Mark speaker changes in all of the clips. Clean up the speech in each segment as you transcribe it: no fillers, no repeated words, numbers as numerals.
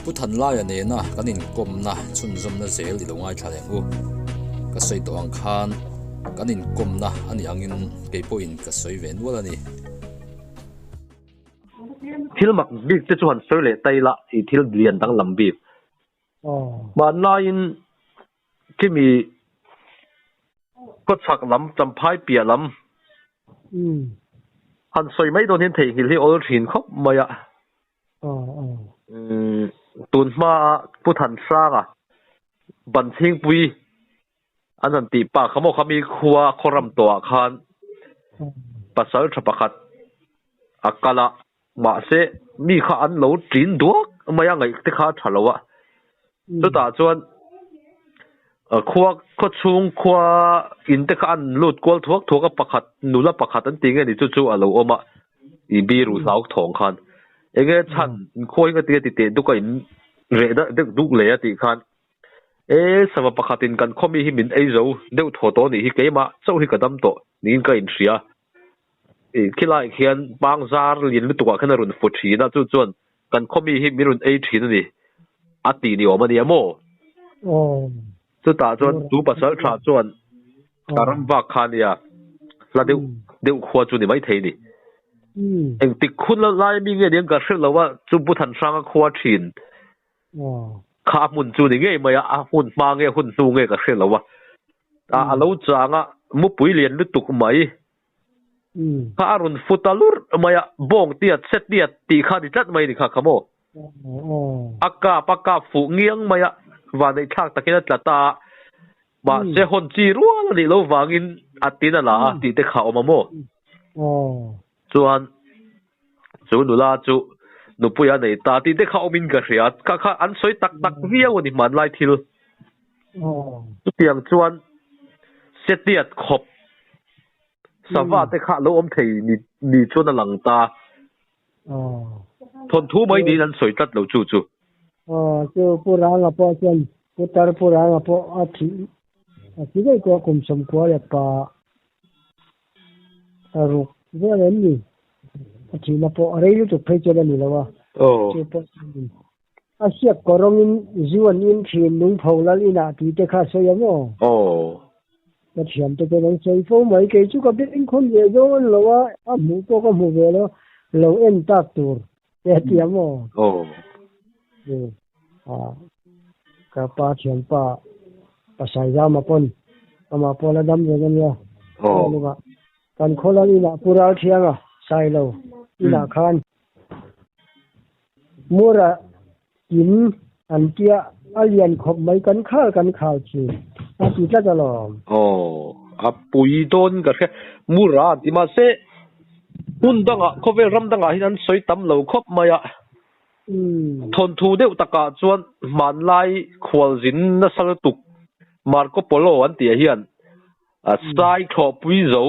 Speaker 1: Pu Thanlaia nena kan inkawmna chhunzawmna zel i lo ngaithla leh ang u. Ka sawi tawh ang khan kan inkawmna a nih angin kei pawhin ka sawi ve nual a ni.
Speaker 2: Thil mak bik te chu han sawi leh ta ila i thil lian danglam bik. Hmanlaiin khimi khawchhak lam Champhai piah lam han sawi mai dawn hian theihnghilh hi awl thin khawp mai a. Tun hmaa Pu Thanhranga Banchhingpui an han tih pa kha maw khami khua khawram tawhah khan pasal tha pakhat a kal a, mahse mi kha an lo ṭin duak mai a, ngaih te kha a ṭha lo a. Chutah chuan khua khaw chhung khua in te kha an lut kual thuak thuak a, pakhat nula pakhat an ti nge ni chu chu a lo awm a, i biru hlau thawng khan enge chhan inkhuai nga tia ti teh duk a in reh deuh duk leh a tih khan E sava pakhatin kan khawmi hi min ei zo deuh thaw tawh anih hi keimah chauh hi ka dam tawh niin ka inhria. I khilaiah khian pang zar lian lutuk ah khian a rawn fu thin a chu chuan kan khawmi hi min rawn ei thin a ni a tih ni awm a nia maw? Chutah chuan chu pasal tha chuan a ram vak kha nia hla deuh deuh khua chu ni maithei a ni. Engtik hun lai mi nge nia ka hre lo a chu Pu Thanhranga khua thin Kha a hmun chu ni ngei mai a, a hun hma nge hun hnu nge ka hre lo a. A lo chang a, mupui lian lutuk mai. Kha a rawn fu ta lurh mai a, bawng tiat se tiat tih kha ni tlat mai ni kha kha maw. A kap a kap fuh ngiang mai a, vanneih thlak takin a tla ta a. Mahse hawn chi rual a nih lo vangin a tin a la a tih te kha a awm a maw. Chuan chu nula chu nupui a nei ta tih te kha awmin ka hria. Kha kha an sawi tak tak viau a ni hmanlai thil. Chutiang chuan setiat khawp sava te kha lo awm thei ni chuan a lang ta. Thawnthu mai niin an sawi tlat lo chu chu.
Speaker 3: Chu Pu Ranga pawh chuan Pu Tar Pu Ranga pawh a thih a thi daih tawh kum 90 leh pa A ruk vel em ni? A thihna pawh a rei lutuk phei chuan a ni lo a. Chu pawh chuan a siak kaw rawngin zu an in thin lungpho lal inah tih te kha a sawi a maw? Ka thiam te chuan an sawi fo mai. Kei chu ka bengkhawn ve zawng a ni lo a, a hmuh pawh ka hmu ve lo, lo en tak tur te a ti a maw? Ka pa thianpa Pasaizama pawn amah pawh la dam reng a nia. Kan khawlal inah Pu Ralthianga Sailo inah khan Mura in an tia a lian khawp mai kan khal kan khal thin a ti tlat alawm.
Speaker 2: Aw a pui dawn ka hria Mura an ti mahse hmun dangah khawvel ram dangah hian an sawi tam lo khawp mai a. Thawnthu deuh takah chuan hmanlai khualzin nasa lutuk Marco Polo an tih hian sai thlawhpui zo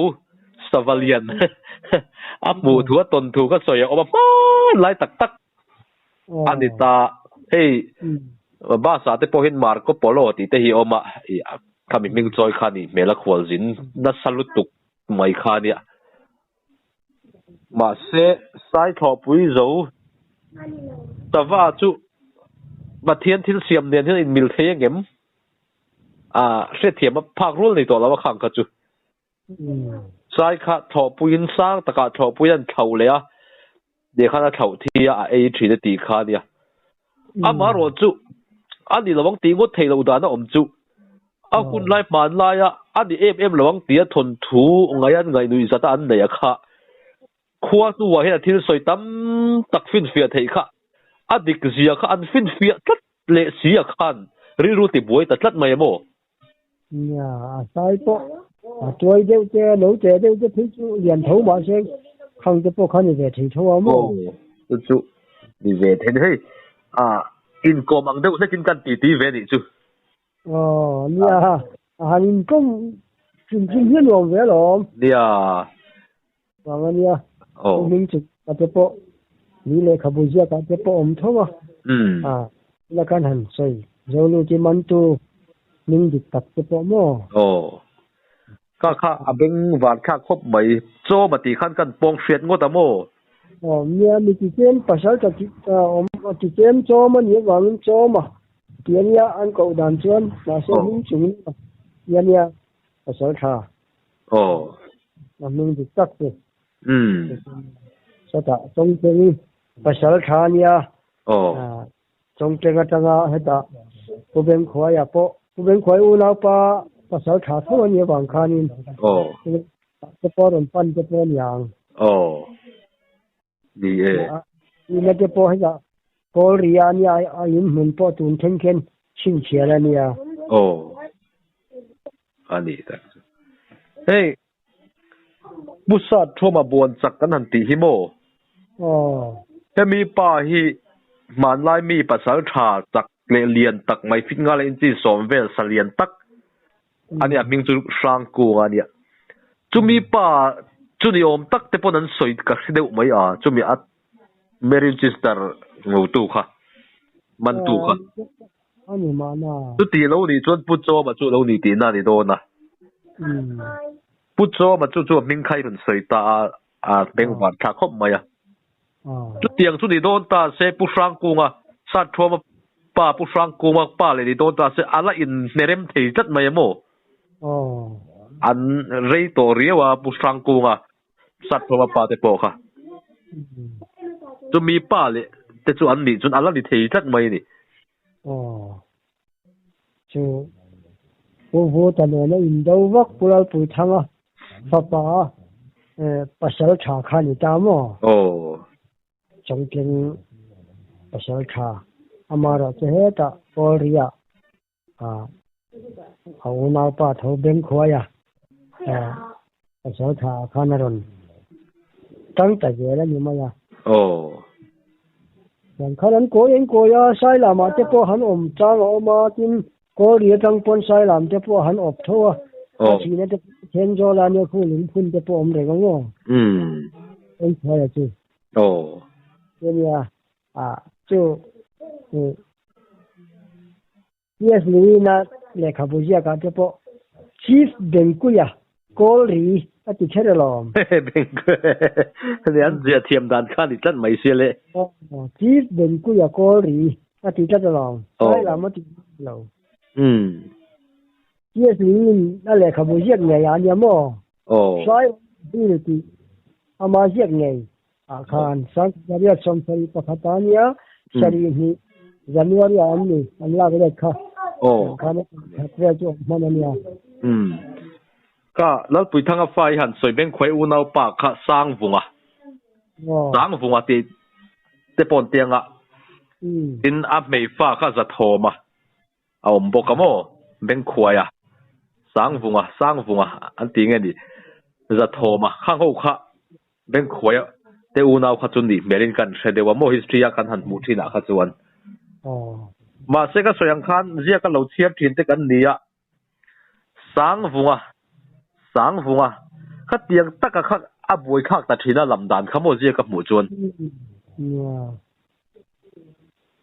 Speaker 2: Savalian a hmuh thu a tawn thu kha sawi a awm a hmanlai tak tak a ni ta. Hei bus ah te pawh hian Marco Polo tih te hi a awm a, khami hming chawi kha a nih hmel a khualzin nasa lutuk mai kha a nia. Mahse, Saithlawhpui zo Tava chu Pathian thil siam nen hian inmil thei ang em? A hrethiam a phak rual nei tawh lo a khang kha chu. Sai kha thlawhpuiin sang takah thlawhpui an thlo leh a, nih khan a thlauh thi a, a ei thin a tih kha a nia. Amaherawh chu a ni lo ang tih ngawt theih loh dan a awm chu. A hun lai hman laia a ni em em lo ang tia thawnthu ngaih an ngaihnuih zat a an neih a kha. Khua hnuah hian a thil sawi tam tak finfiah theih kha a dik zia kha an finfiah tlat leh si a khan rilru tibuai ta tlat mai emaw?
Speaker 3: Nia, a sai pawh a tuai deuh te, a lo teh deuh te phei chu lian tho mahse khang te pawh kha ni ve thei tho a maw?
Speaker 2: Aw, chu chu ni ve thei ni hei. A inkawm ang deuh hlekin kan titi ve nih chu.
Speaker 3: Aw, nia, a han inkawm hrim hrim hi a nuam ve alawm.
Speaker 2: Nia.
Speaker 3: Vang a nia. Aw. Hming chu a te pawh ni lehkhabu ziakah te pawh awm tho a. A, la khan han sawi Zoluti mantu hming dik tak te pawh maw?
Speaker 2: Aw. Kha kha a beng var thlak khawp mai. Chaw ma tih khan kan pawng hriat ngawt a maw?
Speaker 3: Aw nia mi titlem pasal ta awm titlem chawm a nih avangin chawm a ti a nia an koh dan chuan mahse hming chung ti a nia pasal tha.
Speaker 2: Aw.
Speaker 3: A hming dik tak chu. Sawtah Chawngteng pasal tha a nia.
Speaker 2: Aw.
Speaker 3: Chawngteng atanga hetah Pu Bengkhuaia pawh Pu Bengkhuai unaupa pasal tha tho a nih avang khanin
Speaker 2: Aw.
Speaker 3: Te pawh rawn pan te pawh a ni ang.
Speaker 2: Aw. Ni e.
Speaker 3: Nihna te pawh hetah kawl ri a nia a in hmun pawh tun thleng khian chhinchhiar a nia.
Speaker 2: Aw. A ni tak chu. Hei Pu Sat Thawma buan chak kan han tih hi maw?
Speaker 3: Aw.
Speaker 2: Hemi pa hi hmanlai mi pasal tha chak leh lian tak mai fit ngal a inchi sawm vel sa lian tak a nia hming chu Hrangkunga a nia. Chumi pa chu ni awm tak te pawn an sawi ka hre deuh mai a, chumi a Merinchester ngotu kha, mantu kha.
Speaker 3: A ni mahna.
Speaker 2: Chuti lo nih chuan Pu Chawma chu lo ni tihna a ni dawn a. Pu Chawma chu chu a hming kha i rawn sawi ta a, a bengvar thlak khawp mai a. Chutiang chu ni dawn ta se Pu Hrangkunga, Sathuama pa Pu Hrangkunga pa leh ni dawn ta se a la inhnerem thei tlat mai em aw? An rei tawh riau a Pu Hrangkunga, Sathuama pa te pawh kha. Chumi pa leh te chu an nih chuan a la ni thei tlat mai a ni.
Speaker 3: Chu Pu Vuta nena indo vak Pu Lalpuithanga fapa pasal tha kha ni ta maw?
Speaker 2: Aw.
Speaker 3: Chawngtleng pasal tha amaherawh chu hetah Kawlria a unaupa tho Bengkhuaia pasal tha khan a rawn tang ta zel a ni mai a.
Speaker 2: Aw.
Speaker 3: Chuan khan an kawi an kawi a, Sailamah te pawh han awm chang a awm a, tin Kawlri atang pawn Sailam te pawh han awp tho a, a thihna te pawh Thenzawl a nia khu lungphun te pawh awm reng ang aw.
Speaker 2: Umm.
Speaker 3: Eng thuai a chu.
Speaker 2: Aw.
Speaker 3: Nia, a chu PS Lewin-a lehkhabu ziakah te pawh Chief Bengkuia kawl ri a ti kher alawm.
Speaker 2: Bengkuia an ziah thiam dan kha a ni tlat mai sia le.
Speaker 3: Chief Bengkuia kawl ri a ti tlat alawm. Tlai lam a ti lo. PS Lewin-a lehkhabu ziak ngei ah nia maw? Hrai Bill tih ama ziak ngei ah khan Sangkariat sawmsarih pakhat a nia, sarih hnih January ah an ni, an lak let kha. Khan khat vel chu awm hman a nia.
Speaker 2: Ka Lalpuithanga fa hi han sawi beng khuai unau pa kha Sangvunga. Sangvunga tih te pawn tianga tin a hmei fa kha Zathawma. A awm bawk a maw? Bengkhuaia, Sangvunga, Sangvunga an ti nge ni? Zathawma khang ho kha Bengkhuaia te unau kha chu nih hmelin kan hre deuh a maw history a kan han hmuh thinah kha chuan. Mahse ka sawi ang khan ziak a lo chhiar thin te kan ni a, Sangvunga, Sangvunga khatiang taka kha a buaithlak ta thin a lam dan kha maw ziak ka hmuh chuan.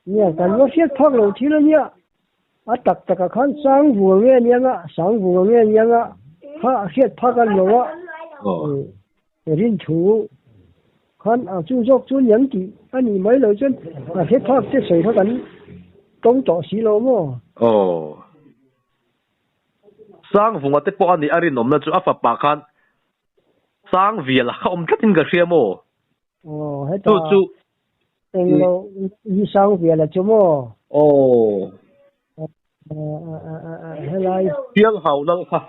Speaker 3: Nia, kan va hriat phak lo thil a nia. A tak takah khan sang vung nge aniang a, sang vung nge aniang a, kha a hriat phak a ni lo a. Rin thu khan a chu zawk chu niang tih a nih mai loh chuan a hre phak te sawi kha kan tawng tawh si lo maw?
Speaker 2: Aw. Sang vunga te pawh a nih a rinawmna chu a fapa khan sang vial a kha awm tlatin ka hria maw?
Speaker 3: Aw, heta chu Englo i sang vial a chu maw?
Speaker 2: Aw.
Speaker 3: Helai.
Speaker 2: Pial hau lal kha.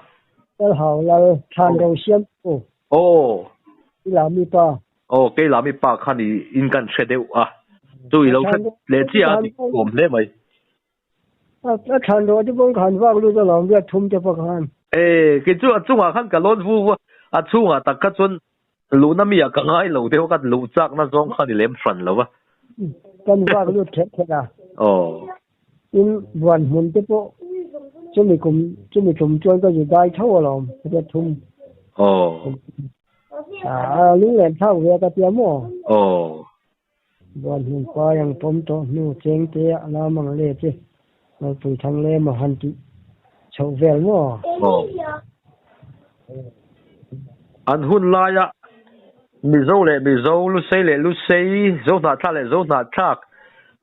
Speaker 3: Pial hau lal thlan ro siam tu.
Speaker 2: Aw.
Speaker 3: Keilami pa.
Speaker 2: Aw Keilami pa kha ni in kan hre deuh a. Chu i lo hre leh chiah a tih awm hle mai.
Speaker 3: A thlan ro te pawh khan vak lut alawm riat thum te pawh khan.
Speaker 2: E, kei chu a chungah khan ka lawn vu a, a chhungah tak kha chuan luhna mi ah ka ngai lo deuh a, ka luh chakna zawng kha ni lem hran lo a.
Speaker 3: Kan vak lut kher kher a.
Speaker 2: Aw.
Speaker 3: Tin, buan hmun te pawh chumi kum chumi tum chuan ka zu dai tho alawm riat thum.
Speaker 2: Aw.
Speaker 3: A lunglen thlak ve a ka tia maw?
Speaker 2: Aw.
Speaker 3: Buan hmun pai ang pawm tawh hnu cheng te a lam ang le che Lalpui thang le maw han tih chhoh vel maw?
Speaker 2: Aw. An hun laia Mizo leh Mizo, Lusei leh Lusei, Zohnahthlak leh Zohnahthlak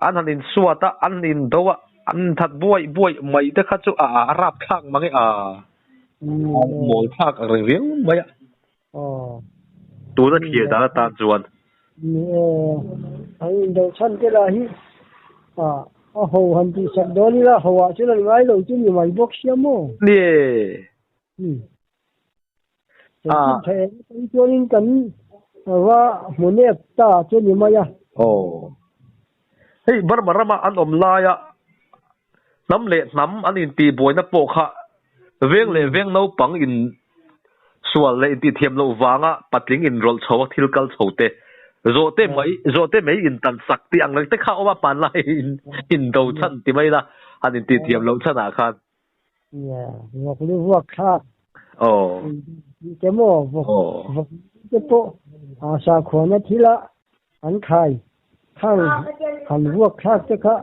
Speaker 2: an han insuat a, an han indo a, an inthat buaih buaih mai te kha chu a a rapthlak mang e a, a mawlthlak ang reng riau mai a. Tuna thlir dan atan chuan.
Speaker 3: Ni e, an indo chhan te lah hi a a ho han tihsak dawn ila ho ah chuan an ngai lo chu ni mai bawk sia maw?
Speaker 2: Ni e.
Speaker 3: Chanchin tha eng atang chuanin kan va hmu nep ta chu ni mai a.
Speaker 2: Aw. Hei Burma rama an awm laia hnam leh hnam an intihbuaina pawh kha veng leh veng naupang in sual leh intihthiam loh vanga patling inrawlh chho a thil kal chho te, zawhte mai zawhte mai intan sak tih ang reng te kha a awm a, hmanlai indo chhan ti mai la han intihthiam loh chhanah khan.
Speaker 3: Vawk lu vuak thlak tih te maw vawk vawk te pawh sakhuana thila an khai thang han vuak thlak te kha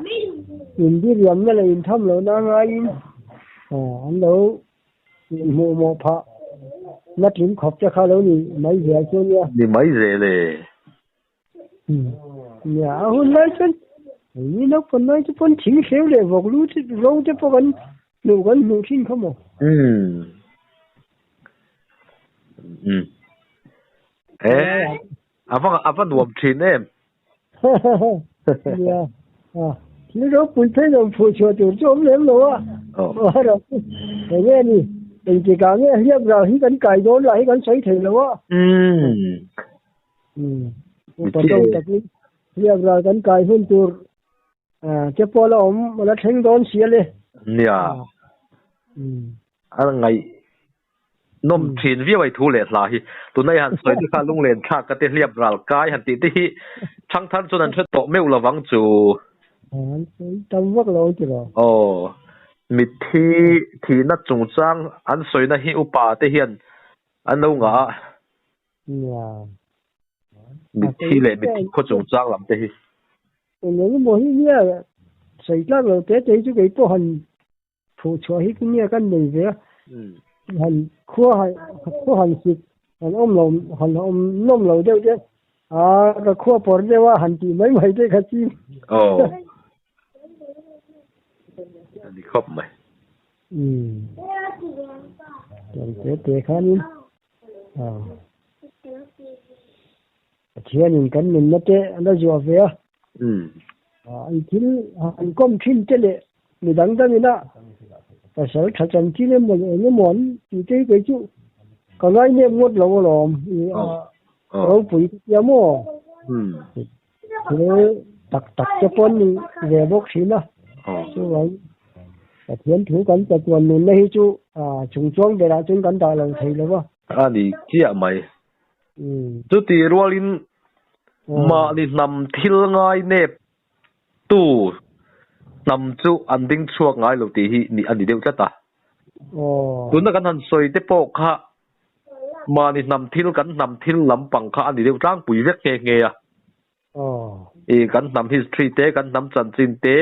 Speaker 3: inbiriamna leh intham lohna ngaiin an lo inhmuh mawh phah na tling khawp te kha lo ni mai zel chu nia.
Speaker 2: Ni mai zel e.
Speaker 3: Nia a hun lai chuan ni naupang lai chu pawn thing hreu leh vawk lu te ro te pawh kan hmuh kan hmuh thin kha maw.
Speaker 2: Umm umm e a va a va nuam thin em.
Speaker 3: Nia a thil ropui phei lo phuh chhuah tur chu awm lem lo a. Enge ni engtikah nge hliap ral hi kan kai dawn lah hi kan sawi thei lo a.
Speaker 2: Umm.
Speaker 3: Upa tawng takin hliap ral kan kai hun tur che pawh la awm a la thleng dawn si a le.
Speaker 2: Nia. A ngaih nawm thin viau ai thu leh hla hi. Tuna i han sawi te kha lunglen thlak ka ti hliap ral kai han tih te hi thangthar chuan an hre tawh meuh lovang chu.
Speaker 3: An sawi tam vak lo ti lo.
Speaker 2: Aw. Mitthi thihna chungchang an sawina hi upa te hian an lo ngah a.
Speaker 3: Nia.
Speaker 2: Mitthi leh mitthi khaw chungchang lam te hi.
Speaker 3: Eng eng emaw hi nia sawi tlak lo te te hi chu kei pawh han phuh chhuah hi nia kan nei ve a. Han khua han khua han sik han awm lo han awm nawm lo deuh te a ka khua pawr deuh a han tih mai mai te kha chi.
Speaker 2: Aw. A ni khawp mai.
Speaker 3: Umm. Te te khanin Pathianin kan nunna te a la zuah ve a. An thil han kawm thin te leh mi dang dangina pasal tha chanchin emaw leh eng emaw an tih te hi kei chu ka ngainem ngawt lo alawm. Ropui ka tia maw? Thil tak tak te pawh an ni ve bawk thin a. Chuvang Pathian thu kan chatuan nunna hi chu chungchuang berah chuan kan dah lo thei lo va.
Speaker 2: A ni chiah mai. Chuti rualin mahni hnam thil ngai nep tu hnam chu an ding chhuak ngai lo tih hi a ni deuh tlat a. Tuna kan han sawi te pawh kha Mahni hnam thil kan hnam thil lampang kha a ni deuh tlangpui vek nghe nghe a. I kan hnam history te, kan hnam chanchin te,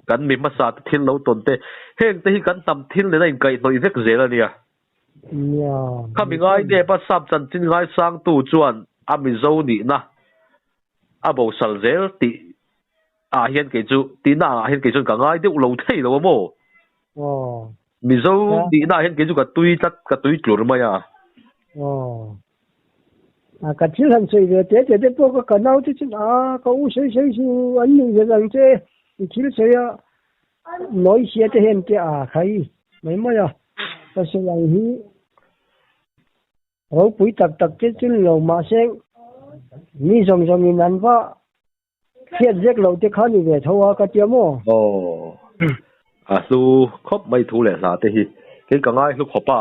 Speaker 2: kan mi hmasa te thil lo tawn te, heng te hi kan hnam thil nena inkaihhnawih vek zel a nia. Khami ngai nep a sap chanchin ngaisangtu chuan a Mizo nihna a bosal zel tih ah hian kei chu tihna ah hian kei chuan ka ngai deuh lo thei lo a maw? Mizo tihna ah hian kei chu ka tui tlat ka tui tlur mai a.
Speaker 3: A ka thil han sawi ve te te te pawh ka ka nau te chuan a ka u sawi sawi su an nuih ve ang che i thil sawi a nawi sia te hian te a khai mai mai a ka sawi ang hi ropui tak tak te chu ni lo mahse mi zawng zawng in an va Hriat vek loh te kha ni ve tho a ka tia maw?
Speaker 2: Aw. A hlu khawp mai thu leh hla te hi. Kei ka ngai hlu khawp a.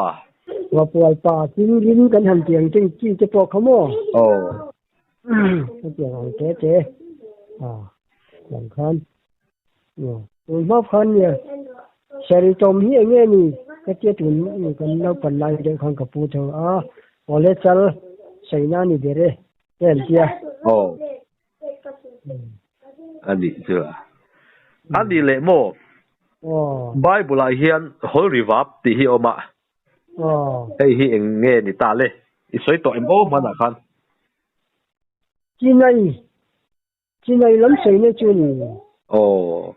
Speaker 3: Vapual pa chingrin kan han tiang cheng chi te pawh kha maw?
Speaker 2: Aw.
Speaker 3: Ka tiang ang te te. A tiang khan. Aw. Tun hma khan nia Sari tawm hi enge ni ka tia tun kan naupan lai deuh khan ka pu tho a. Awle chal saina ni ber e te an tia.
Speaker 2: Aw. A nih chu. A nih leh maw? Bible ah hian Hol Rivap tih hi a awm a. Hei hi eng nge ni ta le? I sawi tawh em aw hmanah khan?
Speaker 3: Chinai Chinai lam sawi na chu ni.
Speaker 2: Aw.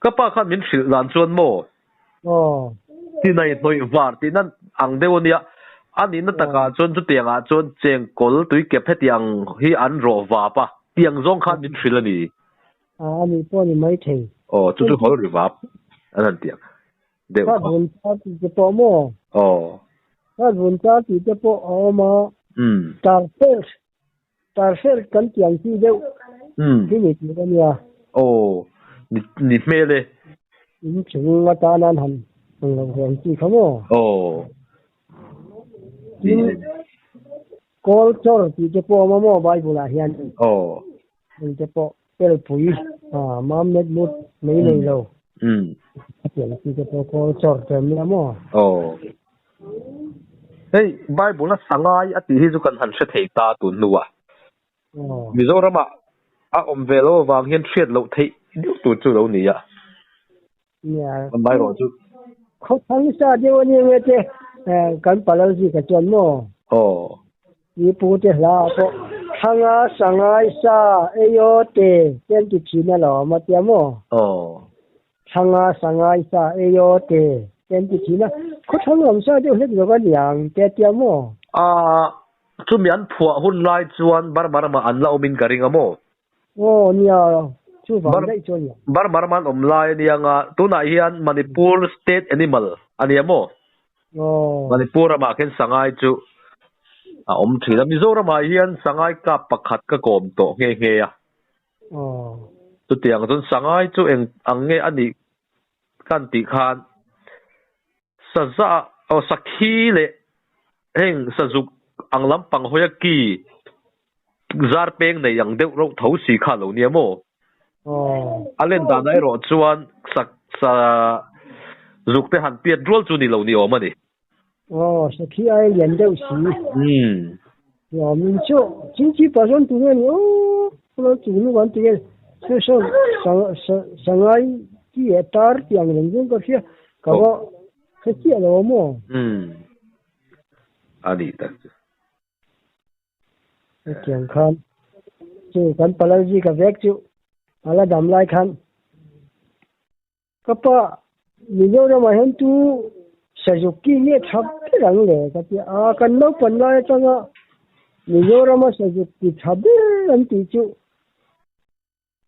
Speaker 2: Ka pa khan min hrilh dan chuan maw?
Speaker 3: Aw.
Speaker 2: Chinai hnawih var tihna ang deuh a nia. A nihna takah chuan chutiangah chuan chengkawl tuikep hetiang hi an rawh vap a, tiang zawng khan min hrilh a ni.
Speaker 3: A anih pawh a ni maithei.
Speaker 2: Aw, chu chu hawl ri vap an han ti ang deuh
Speaker 3: kha. Kha vun char tih te pawh maw?
Speaker 2: Aw.
Speaker 3: Kha vun char tih te pawh a awm a. Tarfel Tarfel kan tih ang chi deuh hi ni tur a nia.
Speaker 2: Aw, ni hmel e.
Speaker 3: In chung atana an han ang lo ve ang chi kha maw?
Speaker 2: Aw.
Speaker 3: Tin, kawl chawr tih te pawh a awm a maw Bible ah hian?
Speaker 2: Aw.
Speaker 3: Heng te pawh pelpui, mam met mut mai nei lo. A tih ang chi te pawh kawl chawr te an nia maw?
Speaker 2: Aw. Hei Bible a sangai a tih hi chu kan han hre thei ta tun hnuah. Mizoram ah a awm ve lo avang hian hriat loh theih deuh tur chu lo ni a. Mai rawh chu.
Speaker 3: Khaw thang sa deuh a nia nge te kan palal zika chuan maw?
Speaker 2: Aw.
Speaker 3: Ni pu te hla ah pawh thanga sangai sa ei aw te te an ti thin alawm a tia maw?
Speaker 2: Aw.
Speaker 3: Thanga sangai sa ei aw te te an ti thin a, khaw thang lam sa deuh hlek zawk a niang te a tia maw?
Speaker 2: Aaa chumi an phuah hun lai chuan Burma ramah an la awmin ka ring a maw?
Speaker 3: Aw nia, chuvang daih chu a nia.
Speaker 2: Burma rama an awm lai a nia nga, tunah hian Manipur state animal a nia maw?
Speaker 3: Aw.
Speaker 2: Manipur ramah khian sangai chu a awm thin a, Mizoramah hian sangai kap pakhat ka kawm tawh nghe nghe a. Chutiang chuan sangai chu eng ang nge a nih kan tih khan saza aw sakhi leh heng sazuk ang lampang hawia ki zar peng nei ang deuh reuh tho si kha a lo nia maw? A len danah erawh chuan sak sa zuk te han piat rual chu ni lo ni awm a ni.
Speaker 3: Aw, sakhi ai lian deuh si. Aw, min chu chin chi pa chuan tunge ni aw, lo chu nu kan ti nge saw saw sa sangai ti e tar ti ang reng zawng ka hria ka va hre chiah lo a maw.
Speaker 2: A nih tak chu.
Speaker 3: Hetiang khan chu kan palal zika vek chu a la dam lai khan. Ka pa, Mizoramah hian tu Sazuki nge tha ber ang le? Ka ti a, kan naupan lai atanga Mizorama Sazuki tha ber an tih chu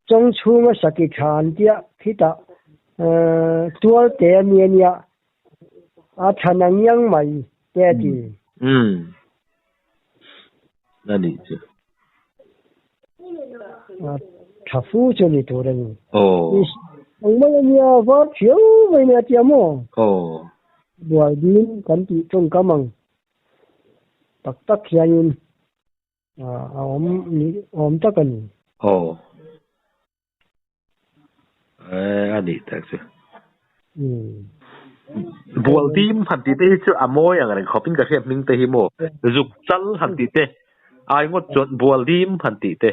Speaker 3: Chawng chhunga Saki tha an tia, khitah Tualte a mi a nia, a tha na ngiang mai te a ti.
Speaker 2: Umm, a nih chu.
Speaker 3: Tha fu chu ni tur a ni.
Speaker 2: Aw.
Speaker 3: Ang mai a nia, var thiau mai nia tia maw?
Speaker 2: Aw.
Speaker 3: Buai din kan tih tawngkam ang tak tak hianin a awm ni awm tak a ni.
Speaker 2: Aw. A nih tak chu. Bual dim han tih te hi chu a mawi ang reng khawpin ka hriat hming te hi maw? Zuk chal han tih te ai ngawt chuan bual dim han tih te.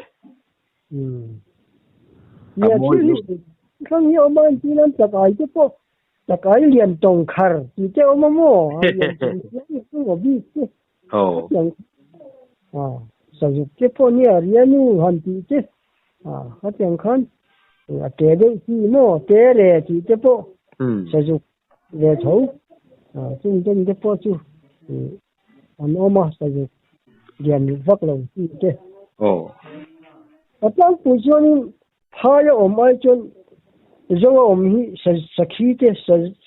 Speaker 3: A mawi deuh. Thlang hi a awm a, engtin an chak ai te pawh chak ai lian tawng khar tih te a awm a maw? A lian tawng khar hi chu a bik te.
Speaker 2: Aw.
Speaker 3: Sazuk te pawh nia rianu han tih te khatiang khan a te deuh chi maw te re tih te pawh sazuk ve tho chung ten te pawh chu an awm a sazuk lian vak lo chi te.
Speaker 2: Aw.
Speaker 3: A tlangpui chuanin Phai a awm ai chuan zo a awm hi sakhi te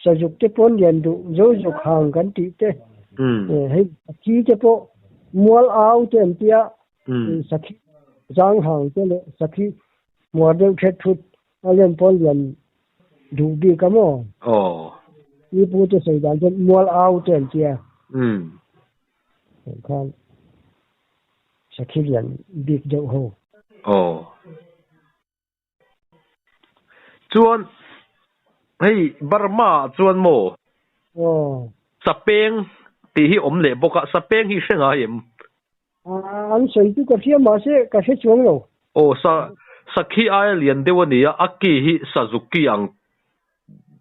Speaker 3: sazuk te pawn lian duh zo zuk hang kan tih te hei sakhi te pawh mual au te an tia sakhi zang hang te leh sakhi hmuar deuh thet thut a len pawn lian duh bik a maw? I pu te sawi dan chuan mual au te an tia. Heng khan sakhi lian bik deuh ho.
Speaker 2: Aw. Chuan hei Burma ah chuan maw?
Speaker 3: Aw.
Speaker 2: Sapeng tih hi awm leh bawk a, Sapeng hi hre ngai em?
Speaker 3: An sawi chu ka hria mahse ka hre chuang lo.
Speaker 2: Aw, sa sakhi aia lian deuh a ni a, a ki hi Sazuki ang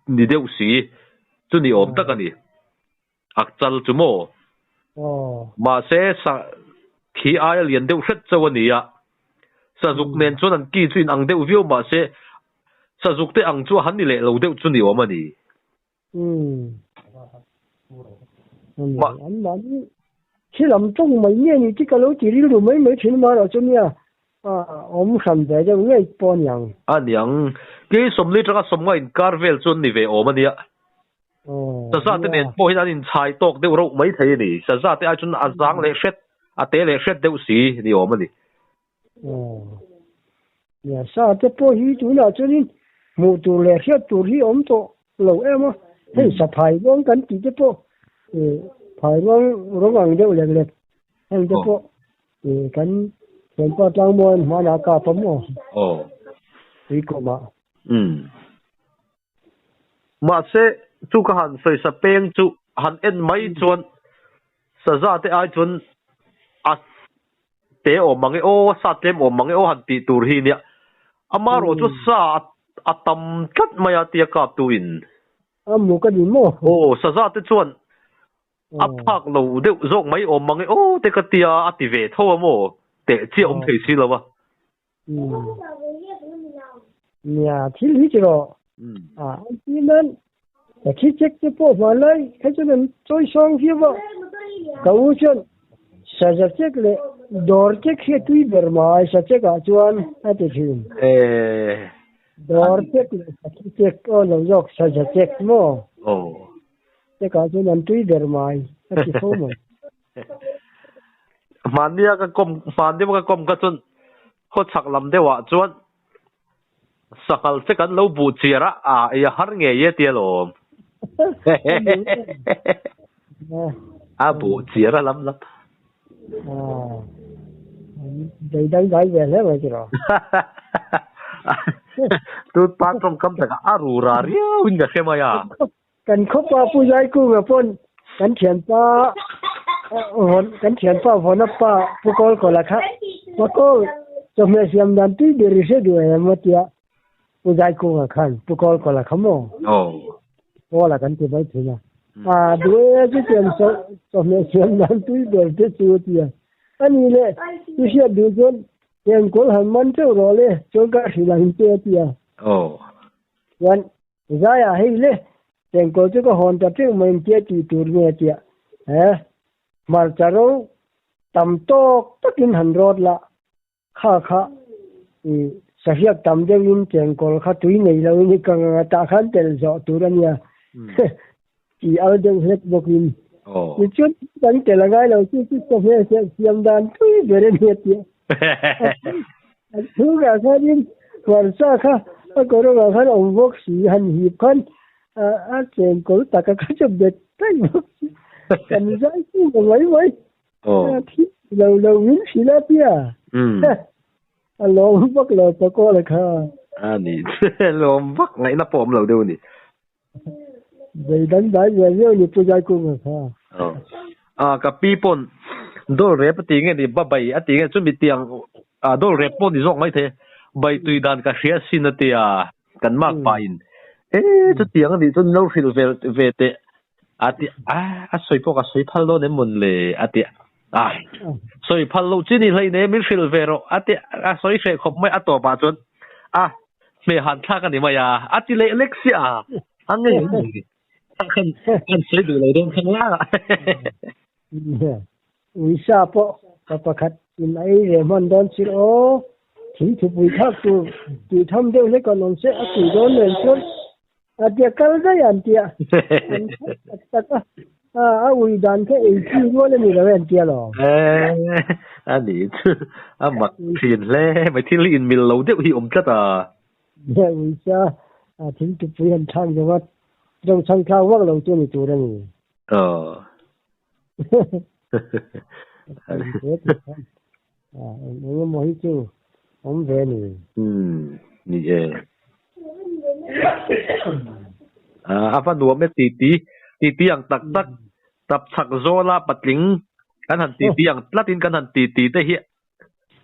Speaker 2: ni deuh si chu ni awm tak a ni. A chal chu maw?
Speaker 3: Aw.
Speaker 2: Mahse sa Khi aia lian deuh hret chauh a ni a. Sazuk nen chuan an ki chu inang deuh viau mah se, sazuk te ang chu a han ni leh lo deuh chu ni awm a ni.
Speaker 3: Umm. An mahni thil am tawng mai nge ni tih ka lo ti rilru mai mai thin amaherawh chu nia awm hran ve deuh ngei pawh a niang.
Speaker 2: A niang. Kei sawmli atanga sawmnga inkar vel chu an ni ve awm a nia. Saza te nen pawh hian an inchhai tawk deuh reuh mai thei a ni. Saza te ai chuan a zang leh hret, a te leh hret deuh si ni awm a ni.
Speaker 3: Nia, sa te pawh hi tunah chuanin hmuh tur leh hriat tur hi awm tawh lo em a. Hei sa phai ruang kan tih te pawh phai ruang rawng ang deuh lek lek heng te pawh kan thianpa tlangmuan hmanah kap a maw? Tuikawmah.
Speaker 2: Mahse, chu ka han sawisa peng chu han en mai chuan saza te ai chuan a te awm ang e aw, sa tlem awm ang e aw han tih tur hi nia. Amaherawh chu sa a tam tlat mai a tia kap tu in.
Speaker 3: A mu ka ni maw?
Speaker 2: Aw, saza te chuan a phak lo deuh zawk mai awm ang e aw te ka tia a ti ve tho a maw? Teh chiah awm thei si lo a.
Speaker 3: Nia, thil hi chu rawh. A, an ti nan, ka thi chek te pawh hman lai kha chuan an chawi sawng viau a. Ka u chuan saza chek leh dawr chek hi a tui ber mai sa chek ah chuan a ti thin. Dawr chek leh sakhi chek aw lo zawk saza chek maw? Chek ah chuan an tui ber mai a ti fo mai.
Speaker 2: Hmannia ka kawm hman deuh ka kawm kha chuan khaw chhak lam deuhah chuan sanghal che kan lo buh chiar a, a ei a har ngei e tia lawm. A buh chiar a lam lam.
Speaker 3: Dei dang dai ve hle mai tiraw.
Speaker 2: Tun pa tawngkam takah a ru ra riau in ka hre mai a.
Speaker 3: Kan khawpa Pu Zaikunga pawn kan thianpa vawn kan thianpa vawna pa Pu Kawlkawla kha Pakawl chawhmeh siam dan tui ber i hre duh em a tia Pu Zaikunga khan Pu Kawlkawla kha maw Kawla kan ti mai thin a a duh e chutiang chawhmeh siam dan tui ber te chu a tia a ni le i hriat duh chuan enkawl han man teuh rawh le chuan ka hrilh ang che a tia chuan Zaiah hei le, chengkawl chu ka hawn ta teuh mai tia tih tur nge tia he hmarcha ro tam tawk takin han rawt la, kha kha i sahriak tam deuhin chengkawl kha tui nei loin i kang anga tah khan tel zawh tur a nia tih al deuh hlek bawkin tichuan kan tel a ngai lo chu chu chawhmeh siam dan tui ber a nia tia A chhungah khanin hmarcha kha a kawrawngah khan a awm bawk si, han hip khan a chengkawl taka kha chu bet daih bawk si. Kan zai chu ka mai mai. Thi lo lo min hrilh a tia. A lawm vak lo ta kawl a kha.
Speaker 2: A ni, lawm vak ngaihna pawh awm lo deuh a ni.
Speaker 3: Bei dang dai ve viau ni Pu Zaikunga kha.
Speaker 2: A ka pi pawn dawl rep a ti nge ni ba bai a ti nge chumi tiang a dawl rep pawh ni zawk mai thei bai tui dan ka hria sin a tia kan mak pa in e chutiang a nih chuan lo hrilh ve ve teh a ti a a sawi pawh ka sawi phal dawn em mawn le a ti a sawi phal loh chi ni hlei ne min hrilh ve rawh a ti a sawi hreh khawp mai a tawpah chuan a Hmeh han thlak a ni mai a, a ti leh lek sia a, a ngei a ni. Khan an sawi duh lo dawn khang lang a.
Speaker 3: Uisa pawh pa pakhat in a ei ve hman dawn chil aw, thing thupui thlak tur tih tham deuh hlek an awm se a tui dawn nen chuan a tia kal daih an tia. An thlak tak tak a, a a ui dan kha ei chi rual a ni lo e an tia lo.
Speaker 2: A ni chu a mak thin hle mai thil hi inmil lo deuh hi awm tlat a.
Speaker 3: Nge uisa a thing tupui han thlak zo a zo chhang thlak vak lo chu a ni tur a ni.
Speaker 2: Aw.
Speaker 3: Eng emaw hi chu awm ve a ni.
Speaker 2: Umm ni e. A va nuam e titi titi ang tak tak tap chhak zawla patling kan han titi ang tlatin kan han titi te hi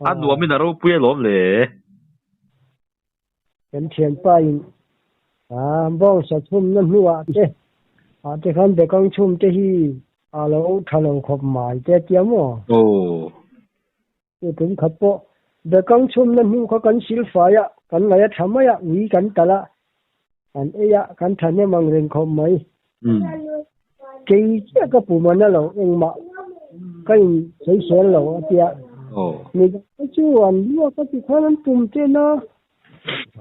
Speaker 2: a nuamin a ropui alawm le.
Speaker 3: Kan thianpa in a bawngsa chhumna hnuah te ah te khan bekang chhum te hi a lo tha lo khawp mai te a tia maw?
Speaker 2: Aw.
Speaker 3: Chu tum khat pawh bekang chhumna hnu kha kan sil fai a, kan ngaih a tha mai a, ui kan talh a, kan ei a, kan thahnem ang reng khawp mai. Kei chiah ka pum a na lo, engmah ka in sawisel lo a tia. Midang te chu an luak a ti khan an pum ten a,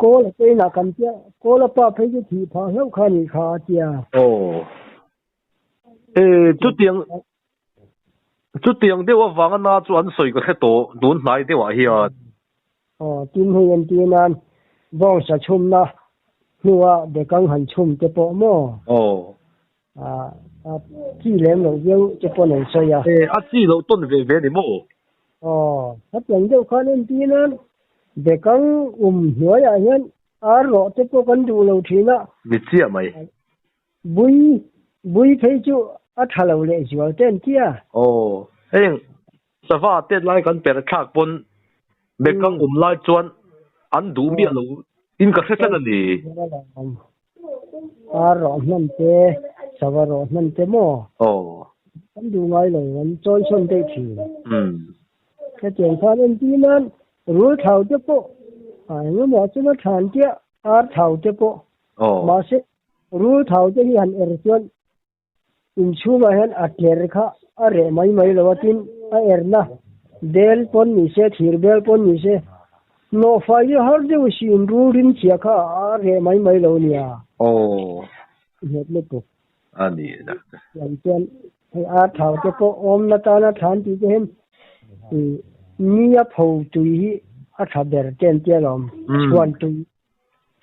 Speaker 3: kawl a te inah kan tia, kawl a pa phei chu thih phah hlauh kha a nih kha a tia.
Speaker 2: Chutiang Chutiang deuh avanga na chu an sawi ka hre tawh tun hnai deuhah hian.
Speaker 3: Aw, tin hei en tir nan bawngsa chhumna hnua bekang han chhum te pawh maw?
Speaker 2: Aw.
Speaker 3: A chi lem loh viau te pawn an sawi a.
Speaker 2: E, a chi loh tawn ve ve ni maw?
Speaker 3: Aw, hetiang deuh khan en tir nan bekang um hnuaiah hian ar rawh te pawh kan duh lo thin a.
Speaker 2: Ni chiah mai.
Speaker 3: Bui, bui phei chu a tha lo leh zual te an tia.
Speaker 2: Aw, heng sava tet lai kan per thlak pawn bekang um lai chuan an duh miah lo in ka hre tlat a ni.
Speaker 3: Ar rawh hman te, sava rawh hman te maw?
Speaker 2: Aw.
Speaker 3: An duh ngai lo, an chawi sawn daih thin. Hetiang khan entir nan rul thau te pawh a engemaw chuan a tha an tia, ar thau te pawh. Mahse Rul thau te hi han er chuan inchhungah hian a tler kha a reh mai mai lo a, tin a erna bel pawn ni se, thir bel pawn ni se, hnawhfai hi har deuh siin rul rim chhia kha a reh mai mai lo nia.
Speaker 2: Aw.
Speaker 3: Nghet lutuk.
Speaker 2: A ni na.
Speaker 3: Tiang chuan hei ar thau te pawh awmna tana thlan tih te hian ni a pho tui hi a tha ber te an tia lawm, chhuan tui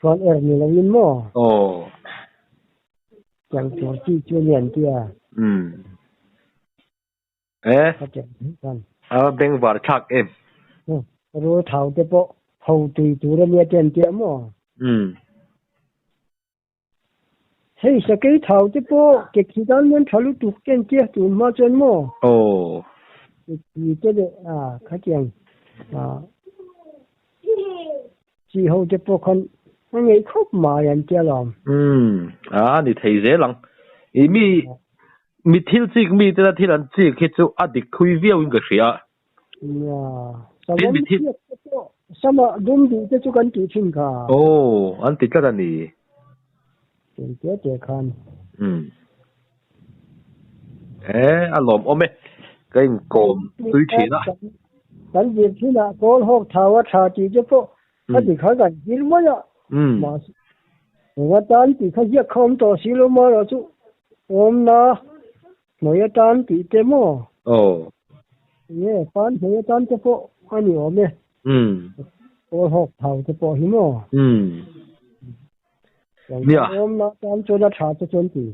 Speaker 3: Chuan er ni lo in maw?
Speaker 2: Aw.
Speaker 3: Tiang tur chi chu a ni an tia.
Speaker 2: Umm. E.
Speaker 3: Ka tiang theih khan.
Speaker 2: A bengvar thlak em?
Speaker 3: Rul thau te pawh ho tui tur a nia te an tia maw?
Speaker 2: Umm.
Speaker 3: Hei sakei thau te pawh ke khi tan hian tha lutuk te an tia tun hma chuan maw?
Speaker 2: Aw.
Speaker 3: Ke khi te leh a khatiang a chi ho te pawh khan a ngeih khawp mai an tia lawm.
Speaker 2: Umm a ni thei zel ang. I mi mi thil chik mi tena thil an chik hi chu a dik thui viau in ka hria.
Speaker 3: Nia, savawm chhiat te pawh sama dum duh te chu kan tih thin kha.
Speaker 2: Aw, an ti tlat a ni.
Speaker 3: Eng te te khan.
Speaker 2: Umm. E, a lawmawm e. Ka inkawm tui thin a.
Speaker 3: Kan zir thin a, kawl hawk thau a tha tih te pawh kha ti kha kan zir mai a. Mahse, eng atan tih kha ziak kha awm tawh si lo marawh chu awmna Hmui atan tih te maw?
Speaker 2: Aw.
Speaker 3: Nge, pan hmui atan te pawh a ni awm e.
Speaker 2: Umm.
Speaker 3: Kawl hawk thau te pawh hi maw?
Speaker 2: Umm.
Speaker 3: Nia. Awmna atan chuan a tha te chuan ti.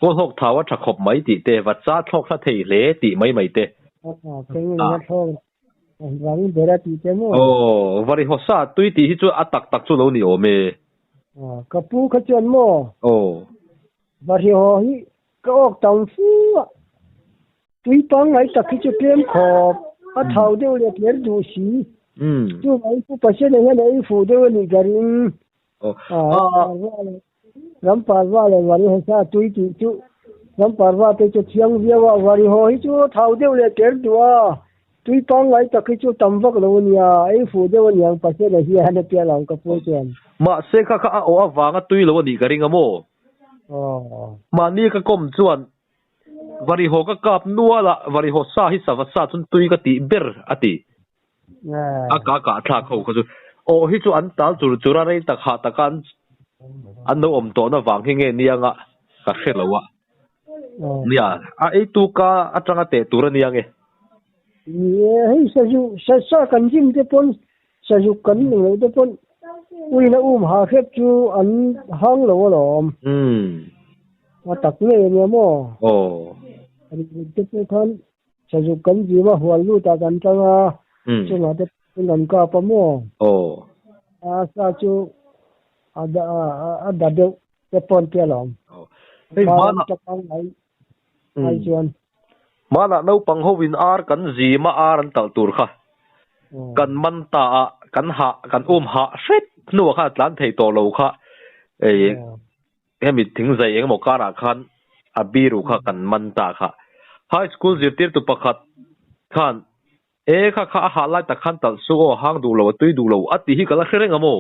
Speaker 2: Kawl hawk thau a tha khawp mai tih te, va cha thlawk hla thei hle tih mai mai te.
Speaker 3: A, keng eng a thlawk rang ber a tih te maw?
Speaker 2: Aw, vari hawsa tui tih hi chu a tak tak chu lo ni awm e.
Speaker 3: A, ka pu kha chuan maw?
Speaker 2: Aw.
Speaker 3: Vari haw hi Ka awk tam fu a, tui pangngai tak hi chu tlem khawp, a thau deuh leh tler duh si. Chu mai chu Pathian ah hian a ei fuh deuh a nih ka ring. Ramparva leh Varihawsa tui tih chu Ramparva te chu thiang viau a, Varihaw hi chu a thau deuh leh tler duh a, tui pangngai tak hi chu tam vak lo a nia, ei fuh deuh a niang Pathian ah hian a tia lo ka pu chuan.
Speaker 2: Mahse kha kha a awh avanga tui lo a nih ka ring a maw? Mahni ka kawm chuan Varihaw ka kap nual a, Varihaw sa hi sava sa chuan tui ka tih ber a ti. A ka kah thlak ho kha chu aw hi chu an tal chur chur a, rei tak hah taka an an lo awm tawhna vang hi nge nianga ka hre lo a. Nia, a eitu ka atanga teh tur a nia nge.
Speaker 3: Ni e, hei sazu sa kan zim te pawn Sazuk kan ning loh te pawn uina um ha hrep chu an hang lo alawm. A tak ngei a nia maw?
Speaker 2: Aw.
Speaker 3: An kut te pawh khan sazuk kan zim a hual lut ah kan tang a, chungah te pawh an kap a maw?
Speaker 2: Aw.
Speaker 3: A sa chu a a da deuh te pawh an ti alawm.
Speaker 2: Aw. Hei hmanah.
Speaker 3: Ai chuan.
Speaker 2: Hmanah naupang hovin ar kan zim a, ar an talh tur kha kan man ta a, kan hah, kan um hah hret hnuah khan a tlan thei tawh lo kha ei hemi thingzai eng emaw karah khan a biru kha kan man ta kha. High school zirtirtu pakhat khan. E kha kha a hah lai tak khan talh su aw, hang duh lo, a tui duh lo a tih hi ka la hre reng a maw?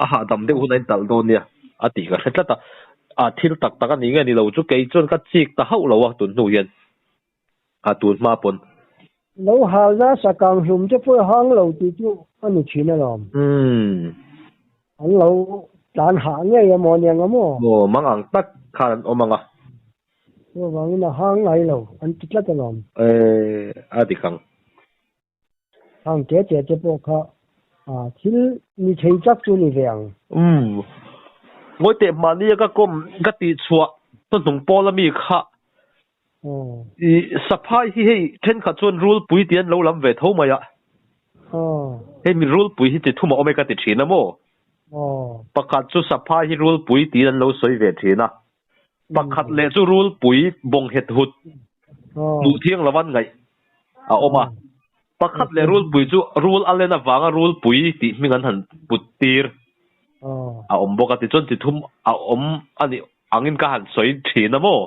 Speaker 2: A hahdam deuh hun a intalh dawn nia a tih ka hre tlat a. A thil tak tak a ni nge ni lo chu kei chuan ka chik ta hauh lo a tun hnu hian a tun hma pawn.
Speaker 3: Lo halna sakang hlum te pawh hang lo tih chu a ni thin alawm. An lo tlan hah ngei emaw aniang a maw?
Speaker 2: Aw, mang ang tak khan an awm ang a.
Speaker 3: Chuvangin a hang ngai lo an ti tlat alawm.
Speaker 2: Eh, a dik ang.
Speaker 3: Hang te te te pawh kha thil ni thei tak chu ni ve ang.
Speaker 2: Umm. Ngawi teh mahni a ka kawm ka tih chhuah hnuhnung pawl a mi kha i saphai hi hei thenkhat chuan rulpui tih an lo lam ve tho mai a. Hei mi rulpui hi chi thum a awm e ka ti thin a maw? Pakhat chu saphai hi rulpui tiin an lo sawi ve thin a. Pakhat leh chu rulpui bawng het hut hmuh thiang lo an ngaih a awm a. Pakhat leh rulpui chu rul a len avanga rulpui tih hming an han put tir a awm bawk a. Tichuan chi thum a awm a nih angin ka han sawi thin a maw?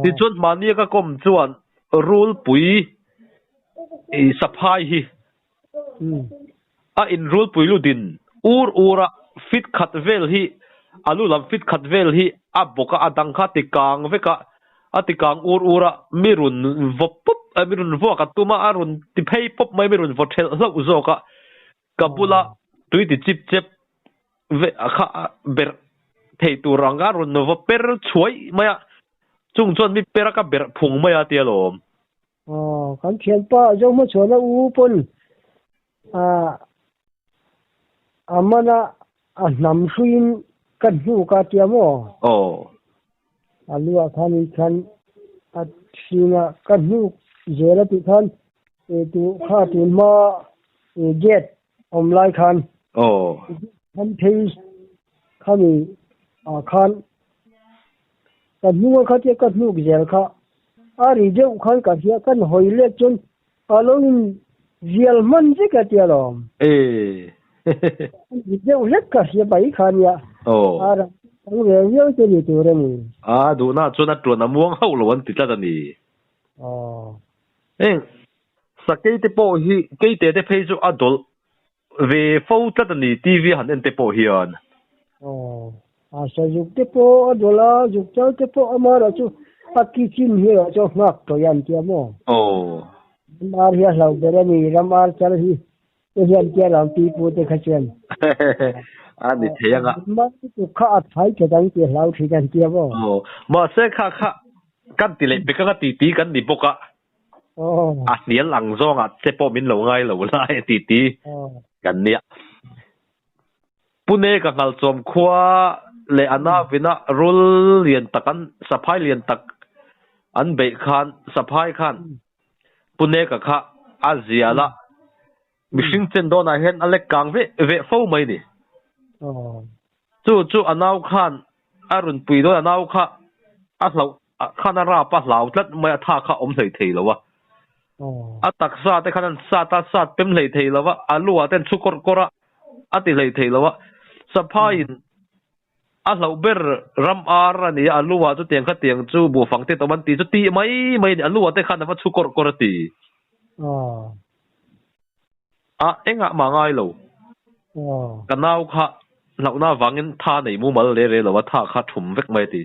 Speaker 2: Tichuan mahnia ka kawm chuan rulpui saphai hi A inrulpui ludin ur ur a, fit khat vel hi a lu lam fit khat vel hi a bawk a, a dang kha a ti kang vek a, a ti kang ur ur a, mi rawn vaw pawp a, mi rawn vuak a tum a, a rawn ti phei pawp mai, mi rawn vaw thelh hlauh zawk a, ka bula tui ti chip chep ve kha berh thei tur ang a rawn vaw per chhuai mai a, chung chuan mi per a ka berh phung mai a tia lawm.
Speaker 3: Aw, kan thianpa Zohmachhuana u pawn a mana a hnam hruiin ka hnuk a tia maw?
Speaker 2: Aw.
Speaker 3: A luah khan in khan a hring a, ka hnuk zel a tih khan tu kha tun hma gate awm lai khan
Speaker 2: Aw.
Speaker 3: Khan phei khami ah khan Ka hnunga kha tia ka hnuk zel kha a ri deuh khan ka hria kan hawi let chuan a lo in vial hman vek a tia lawm.
Speaker 2: Ee.
Speaker 3: A ri deuh hlek ka hria mai kha nia.
Speaker 2: Aw.
Speaker 3: A ram dang ve viau chu ni tur a ni.
Speaker 2: A duhna chuan a tuan a muang hauh lo an ti tlat a ni.
Speaker 3: Aw.
Speaker 2: Heng sakei te pawh hi keite te phei chu a dawlh Ve fo tlat a ni TV han en te pawh hian.
Speaker 3: Aw, a sazuk te pawh a dawlh a, zuk chal te pawh amara chu a kitchen hi erawh chu a nghak tawih an tia maw?
Speaker 2: Aw.
Speaker 3: Ram ar hi a hlauh ber a ni, ram ar chal hi te hian tia ram pi pu te kha chuan.
Speaker 2: A ni thei anga.
Speaker 3: Ram ar lutuk kha a thai tha dang tih a hlau thin an tia maw?
Speaker 2: Aw, mahse kha kha kan ti leh pek anga titi kan ni bawk a. A hnial ang zawngah che pawh min lo ngai lo lai ti ti kan nia. Pune ka nghalchawm khua leh a navina rul lian tak an saphai lian tak an beih khan saphai khan Pune ka kha a zial a, mihring chen dawnah hian a lek kang veh veh fo mai ni. Chu chu a nau khan a rawn pui dawn a nau kha a hlauh khan a rap a hlau tlat mai a tha kha awm hlei thei lo a. A taksa te khan an sat a sat pem hlei thei lo a, a lu ah te an chhu kawrh kawrh a, a ti hlei thei lo a. Saphaiin a hlauh ber ram ar a ni a, a lu ah chutiang khatiang chu buhfang te tawm an ti chu tih mai mai a ni, a lu ah te khan a va chhu kawrh kawrh a ti. A engah mah ngai lo. Ka nau kha hlauhna avangin tha nei mumal le re lo a, tha kha thum vek mai a ti.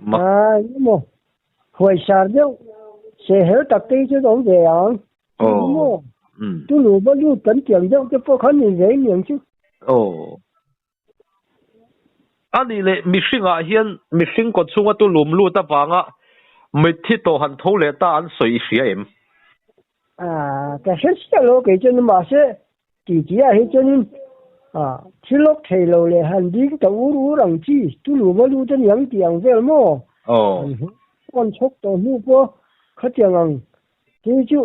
Speaker 3: Mak. A emaw huaisar deuh sehhel tak te hi chu an awm ve ang. Aw. Tulu va lut kan tiang deuh te pawh khan ni ve aniang chu.
Speaker 2: Aw. A nih leh mihringah hian mihring kawt chhunga tulum lut avanga mitthi tawh han tho leh ta an sawi i hria em?
Speaker 3: Ka hre chiah lo kei chuan mahse titi ah hi chuanin thil lawk thei lo leh han ding ta ur ur ang chi tulum a lut aniang tih ang vel maw? An hmuh chhawk tawh hnu pawh khatiang ang te chu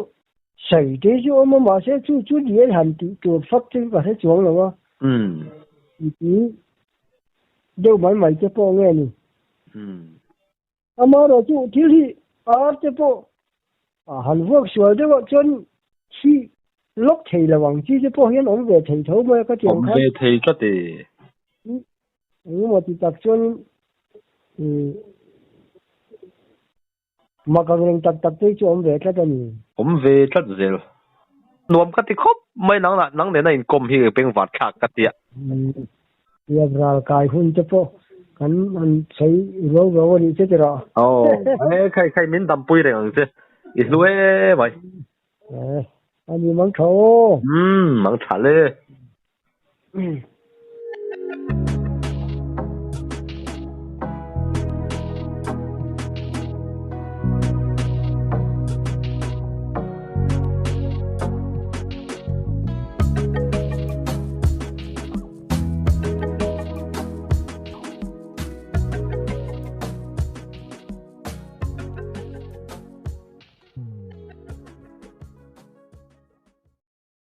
Speaker 3: Sawi te chu awm a mahse chu chu dial han tih tur fak chu ka hre chuang lo a. Titi deuh mai mai te pawh nge ni. Amaherawh chu thil hi ar te pawh han vuak sual deuh ah chuan thi lawk thei lo ang chi te pawh hian awm ve thei tho mai a ka tiang khan.
Speaker 2: Awm ve thei tlat e.
Speaker 3: Engemaw ti tak chuanin. Mak ang reng tak tak te chu awm ve tlat a ni.
Speaker 2: Awm ve tlat zel. Nuam ka ti khawp mai nang nang nena inkawm hi pengvar thlak ka tia.
Speaker 3: Riap ral kai hun te pawh kan han sawi ro ro a nih che ti rawh.
Speaker 2: Aw, e khai khai min dampui reng ang che. I hlu e mai.
Speaker 3: E, a ni mang tha aw.
Speaker 2: Umm, mang tha le.